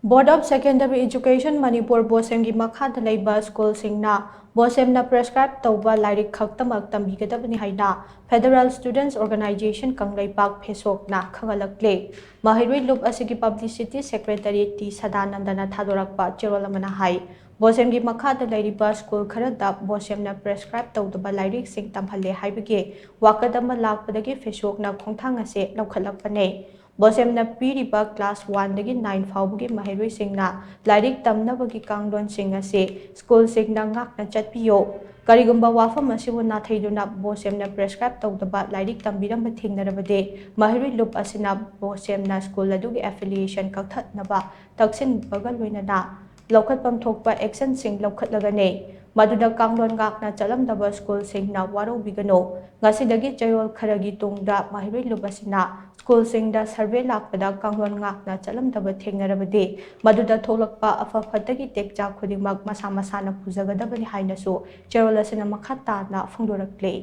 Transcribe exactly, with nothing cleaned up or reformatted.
Board of Secondary Education Manipur, ꯕꯣꯁꯦꯝꯒꯤ ꯃꯈꯥꯗ ꯂꯩꯕ ꯁ꯭ꯀꯨꯜꯁꯤꯡꯅ ꯕꯣꯁꯦꯝꯅ ꯄ꯭ꯔꯦꯁꯀ꯭ꯔꯥꯏꯕ ꯇꯧꯕ ꯂꯥꯏꯔꯤꯛ ꯈꯛꯇꯃꯛ ꯇꯝꯕꯤꯒꯗꯕꯅꯤ ꯍꯥꯏꯅ Federal Students Organization ꯀꯪꯂꯩꯄꯥꯛ, ꯐꯦꯁꯣꯛꯅ ꯈꯪꯍꯜꯂꯛꯂꯦ꯫ ꯃꯍꯩꯔꯣꯏ ꯂꯨꯞ ꯑꯁꯤꯒꯤ ꯄꯕ꯭ꯂꯤꯁꯤꯇꯤ ꯁꯦꯀ꯭ꯔꯦꯇꯔꯤ ꯇꯤ ꯁꯗꯥꯅꯟꯗꯅ ꯊꯥꯗꯣꯔꯛꯄ ꯆꯦꯔꯣꯜ ꯑꯃꯅ ꯍꯥꯏ, ꯕꯣꯁꯦꯝꯒꯤ ꯃꯈꯥꯗ ꯂꯩꯔꯤꯕ ꯁ꯭ꯀꯨꯜ ꯈꯔꯗ ꯕꯣꯁꯦꯝꯅ ꯄ꯭ꯔꯦꯁꯀ꯭ꯔꯥꯏꯕ ꯇꯧꯗꯕ ꯂꯥꯏꯔꯤꯛꯁꯤꯡ ꯇꯝꯍꯜꯂꯦ ꯍꯥꯏꯕꯒꯤ ꯋꯥꯀꯠ ꯑꯃ ꯂꯥꯛꯄꯗꯒꯤ ꯐꯦꯁꯣꯛꯅ ꯈꯣꯡꯊꯥꯡ ꯑꯁꯤ ꯂꯧꯈꯠꯂꯛꯄꯅꯤ꯫ ꯕꯣꯁꯦꯝꯅ ꯄꯤꯔꯤꯕ ꯀ꯭ꯂꯥꯁ ꯋꯥꯟꯗꯒꯤ ꯅꯥꯏꯟ ꯐꯥꯎꯕꯒꯤ ꯃꯍꯩꯔꯣꯏꯁꯤꯡꯅ ꯂꯥꯏꯔꯤꯛ ꯇꯝꯅꯕꯒꯤ ꯀꯥꯡꯂꯣꯟꯁꯤꯡ ꯑꯁꯤ ꯁ꯭ꯀꯨꯜꯁꯤꯡꯅ ꯉꯥꯛꯅ ꯆꯠꯄꯤꯌꯨ꯫ ꯀꯔꯤꯒꯨꯝꯕ ꯋꯥꯐꯝ ꯑꯁꯤꯕꯨ ꯅꯥꯊꯩꯗꯨꯅ ꯕꯣꯁꯦꯝꯅ ꯄ꯭ꯔꯦꯁꯀ꯭ꯔꯥꯏꯕ ꯇꯧꯗꯕ ꯂꯥꯏꯔꯤꯛ ꯇꯝꯕꯤꯔꯝꯕ ꯊꯦꯡꯅꯔꯕꯗꯤ, ꯃꯍꯩꯔꯣꯏ ꯂꯨꯞ ꯑꯁꯤꯅ ꯕꯣꯁꯦꯝꯅ ꯁ꯭ꯀꯨꯜ ꯑꯗꯨꯒꯤ ꯑꯦꯐꯤꯂꯤꯌꯦꯁꯟ ꯀꯛꯊꯠꯅꯕ ꯇꯛꯁꯤꯟꯕꯒ ꯂꯣꯏꯅꯅ ꯂꯧꯈꯠꯐꯝ ꯊꯣꯛꯄ ꯑꯦꯛꯁꯟꯁꯤꯡ ꯂꯧꯈꯠꯂꯒꯅꯤ꯫ ꯃꯗꯨꯗ ꯀꯥꯡꯂꯣꯟ ꯉꯥꯛꯅ ꯆꯠꯂꯝꯗꯕ ꯁ꯭ꯀꯨꯜꯁꯤꯡꯅ ꯋꯥꯔꯧꯕꯤꯒꯅꯨ꯫ ꯉꯁꯤꯗꯒꯤ ꯆꯌꯣꯜ ꯈꯔꯒꯤ ꯇꯨꯡꯗ ꯃꯍꯩꯔꯣꯏ ꯂꯨꯞ ꯑꯁꯤꯅ ꯁ꯭ꯀꯨꯜꯁꯤꯡꯗ ꯁꯔꯚꯦ ꯂꯥꯛꯄꯗ ꯀꯥꯡꯂꯣꯟ ꯉꯥꯛꯅ ꯆꯠꯂꯝꯗꯕ ꯊꯦꯡꯅꯔꯕꯗꯤ, ꯃꯗꯨꯗ ꯊꯣꯛꯂꯛꯄ ꯑꯐ ꯐꯠꯇꯒꯤ ꯇꯦꯛꯆꯥꯛ ꯈꯨꯗꯤꯡꯃꯛ ꯃꯁꯥ ꯃꯁꯥꯅ ꯄꯨꯖꯒꯗꯕꯅꯤ ꯍꯥꯏꯅꯁꯨ ꯆꯦꯔꯣꯜ ꯑꯁꯤꯅ ꯃꯈꯥ ꯇꯥꯅ ꯐꯣꯡꯗꯣꯔꯛꯂꯤ꯫